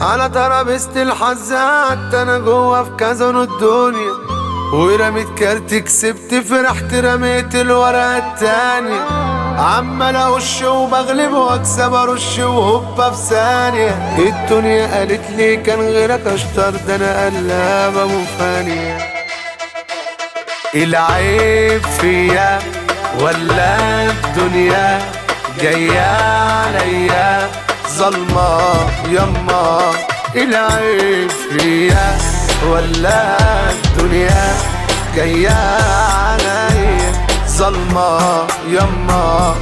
على ترابيزة الحظ قعدت انا جوه في كازون الدنيا، ورميت كارت كسبت فرحت رميت الورقة التانية. عمال اقش وبغلب واكسب ارش وهوبا في ثانية. الدنيا قالت لي كان غيرك اشطر، ده انا قلابة وفانية. العيب فيا ولا الدنيا جاية عليا ظلمة يما؟ العيب فيا ولا الدنيا جاية عليا ظلمة يما؟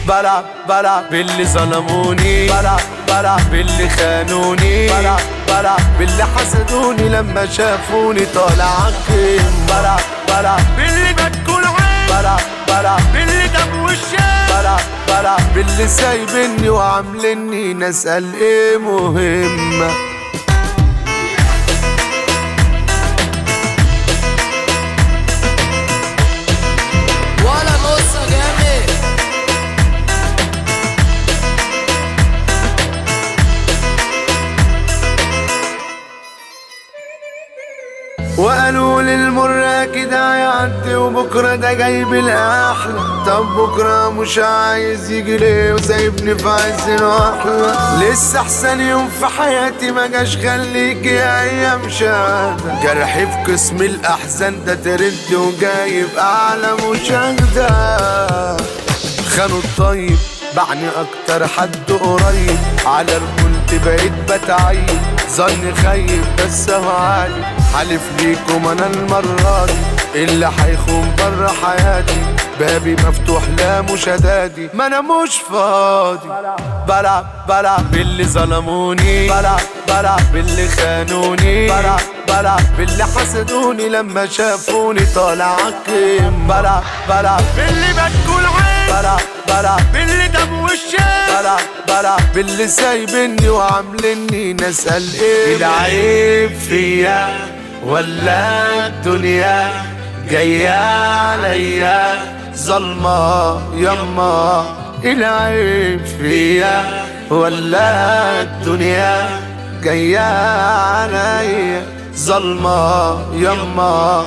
بلعب بلعب باللي ظلموني، بلعب بلعب باللي خانوني، بلعب بلعب باللي حسدوني لما شافوني طالع عقيم. بلعب بلعب باللي بتكون عين، بلعب بلعب باللي دم وشين، بلعب بلعب باللي سايبني وعامليني نسأل ايه مهمة. ولا نص جامد. وقالوا للمرة كده هيعدي وبكرة ده جايب الأحلى. طب بكرة مش عايز يجي ليه وسايبني في عز الوحلة؟ لسه أحسن يوم في حياتي ما جاش، خليكي أيام شهادة. جرحي في قسم الأحزان ده ترند وجايب أعلى مشاهدة. خانوا الطيب بعني أكتر حد قريب، على رجولتي بقيت بتعيب، ظني خيب بس هو عادي. حالف ليكم انا المرة دي اللي هيخون بره حياتي، بابي مفتوح لا مشدادي، ما انا مش فاضي. بلعب بلعب باللي ظلموني، بلعب بلعب باللي خانوني، بلعب بلعب باللي حسدوني لما شافوني طالع عقيم. بلعب بلعب باللي بتكون عين، بلعب بلعب باللي دم وشين، بلعب بلعب باللي سايبني وعامليني نسأل ايه. العيب فيا ولا الدنيا جاية عليا ظلمة يما؟ العيب فيا ولا الدنيا جاية عليا ظلمة يما؟